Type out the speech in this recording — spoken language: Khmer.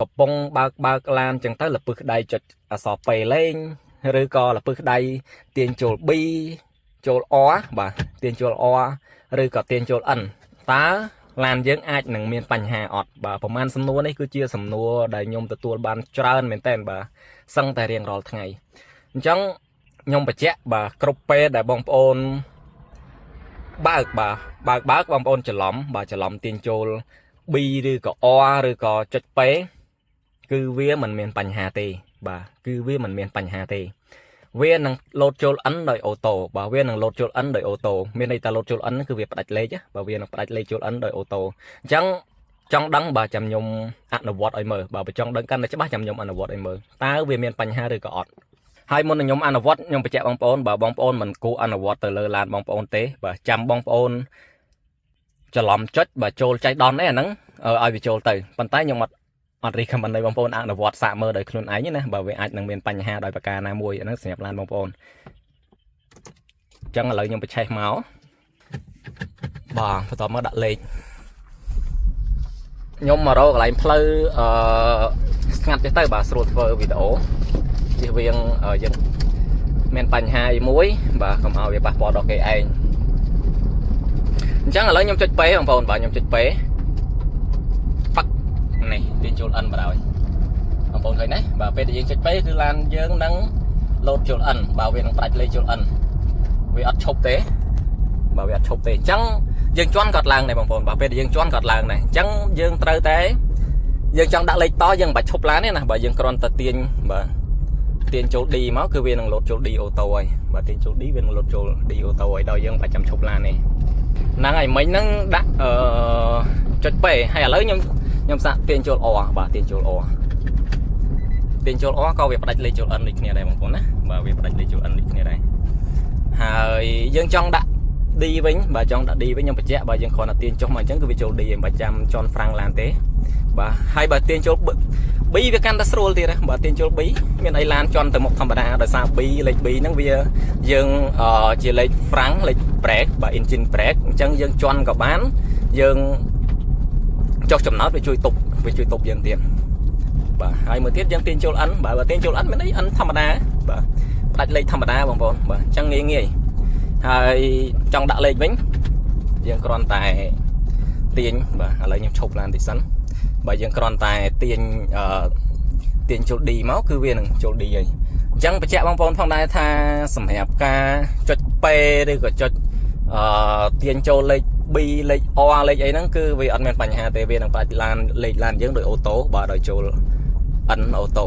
កំពុងបើកបើកឡានចឹងទៅលពឹសដៃចុចអក្សរ P លេងឬក៏លពឹសដៃទាញចូល B ចូល R បាទទាញចូល R ឬក៏ទាញចូល N តើឡានយើងអាចនឹងមានបញ្ហាអត់បាទប្រហែលសំណួរនេះគឺជាសំណួរដែលខ្ញុំទទួលបានច្រើនមែនតើបាទសឹងតែរៀងរាល់ថ្ងៃអញ្ចឹងខ្ញុំបញ្ជាក់បាទគ្រប់ពេលដែលបងប្អូនបើកបាទបើកបើកបងប្អូនច្រឡំបាទច្រឡំទាញចូល B ឬក៏ R ឬក៏ចុច P គឺវាមិនមានបញ្ហាទេបាទគឺវាមិនមានបញ្ហាទេវានឹងលោតចូល N ដោយ auto បាទវានឹងលោតចូល N ដោយ auto មានន័យថាលោតចូល N គឺវាផ្ដាច់លេខបាទវានឹងផ្ដាច់លេខចូល N ដោយ auto អញ្ចឹងចង់ដឹងបាទចាំខ្ញុំអនុវត្តឲ្យមើលបាទបើចង់ដឹងកាន់តែច្បាស់ចាំខ្ញុំអនុវត្តឲ្យមើលតើវាមានបញ្ហាឬក៏អត់ហើយមុននឹងខ្ញុំអនុវត្តខ្ញុំបញ្ជាក់បងប្អូនបើបងប្អូនមិនគួរអនុវត្តទៅលើឡានបងប្អូនទេបាទចាំបងប្អូនច្រឡំចុចបាទចូលចៃដន្យអីអាហ្នឹងឲ្យវាចូលទៅប៉ុន្តែខ្ញុំអត់អត់ recommend ឲ្យបងប្អូនអនុវត្តសាកមើលដោយខ្លួនឯងណាបើវាអាចនឹងមានបញ្ហាដោយប្រការណាមួយអាហ្នឹងសម្រាប់ឡានបងប្អូនអញ្ចឹងឥឡូវខ្ញុំបញ្ឆេះមកបាទបន្ទាប់មកដាក់លេខខ្ញុំមករកកន្លែងផ្លូវអឺស្ងាត់ចេះទៅបាទស្រួលធ្វើវីដេអូជៀសវាងយើងមានបញ្ហាអីមួយបាទកុំឲ្យវាប៉ះពាល់ដល់គេឯងអញ្ចឹងឥឡូវខ្ញុំចុច P បងប្អូនបាទខ្ញុំចុច P ប៉ាក់នេះទាញចូល N បណ្ដោយបងប្អូនឃើញទេបាទពេលដែលយើងចុច P គឺឡានយើងនឹងលោតចូល N បាទវានឹងផ្ដាច់លេខចូល N វាអត់ឈប់ទេបាទវាអត់ឈប់ទេអញ្ចឹងយើងជន់ក៏ឡើងដែរបងប្អូនបាទពេលដែលយើងជន់ក៏ឡើងដែរអញ្ចឹងយើងត្រូវតែយើងចង់ដាក់លេខតយើងមិនបាច់ឈប់ឡានទេណាបាទយើងគ្រាន់តែទាញបាទទាញចូល D មកគឺវានឹងលោតចូល D auto ហើយបាទទាញចូល D វានឹងលោតចូល D auto ហើយដល់យើងមិនបាច់ចាំឈប់ឡានទេហ្នឹងហើយមិញហ្នឹងដាក់អឺចុច P ហើយឥឡូវខ្ញុំខ្ញុំសាកទាញចូល R បាទទាញចូល R ទាញចូល R ក៏វាផ្ដាច់លេខចូល N ដូចគ្នាដែរបងប្អូនណាបាទវាផ្ដាច់លេខចូល N ដូចគ្នាដែរហើយយើងចង់ដាក់ D វិញបាទចង់ដាក់ D វិញខ្ញុំបញ្ជាក់បើយើងគ្រាន់តែទាញចុះមកអញ្ចឹងគឺវាចូល D ឯងបើចាំជន់ហ្វ្រាំងឡានទេបាទហើយបើទាញចូល B វាកាន់តែស្រួលទៀតណាបើទាញចូល B មានអីឡានជន់ទៅមុខធម្មតាដោយសារ B លេខ B ហ្នឹងវាយើងជាលេខហ្វ្រាំងលេខ brake បាទ engine brake អញ្ចឹងយើងជន់ក៏បានយើងចុះចំណោតវាជួយទប់វាជួយទប់យើងទៀតបាទហើយមួយទៀតយើងទាញចូល N បាទបើទាញចូល N មានអី N ធម្មតាបាទផ្ដាច់លេខធម្មតាបងប្អូនបាទអញ្ចឹងងាយងាយហើយចង់ដាក់លេខវិញយើងគ្រាន់តែទាញបាទឥឡូវខ្ញុំឈប់ឡានតិចសិនបើយើងគ្រាន់តែទាញអឺទាញចូល D មកគឺវានឹងចូល D ហើយអញ្ចឹងបញ្ជាក់បងប្អូនផងដែរថាសម្រាប់ការចុច P ឬក៏ចុចអឺទាញចូលលេខ B លេខ R លេខអីហ្នឹងគឺវាអត់មានបញ្ហាទេវានឹងផ្ដាច់ឡានលេខឡានយើងដោយ auto បាទដោយចូល N auto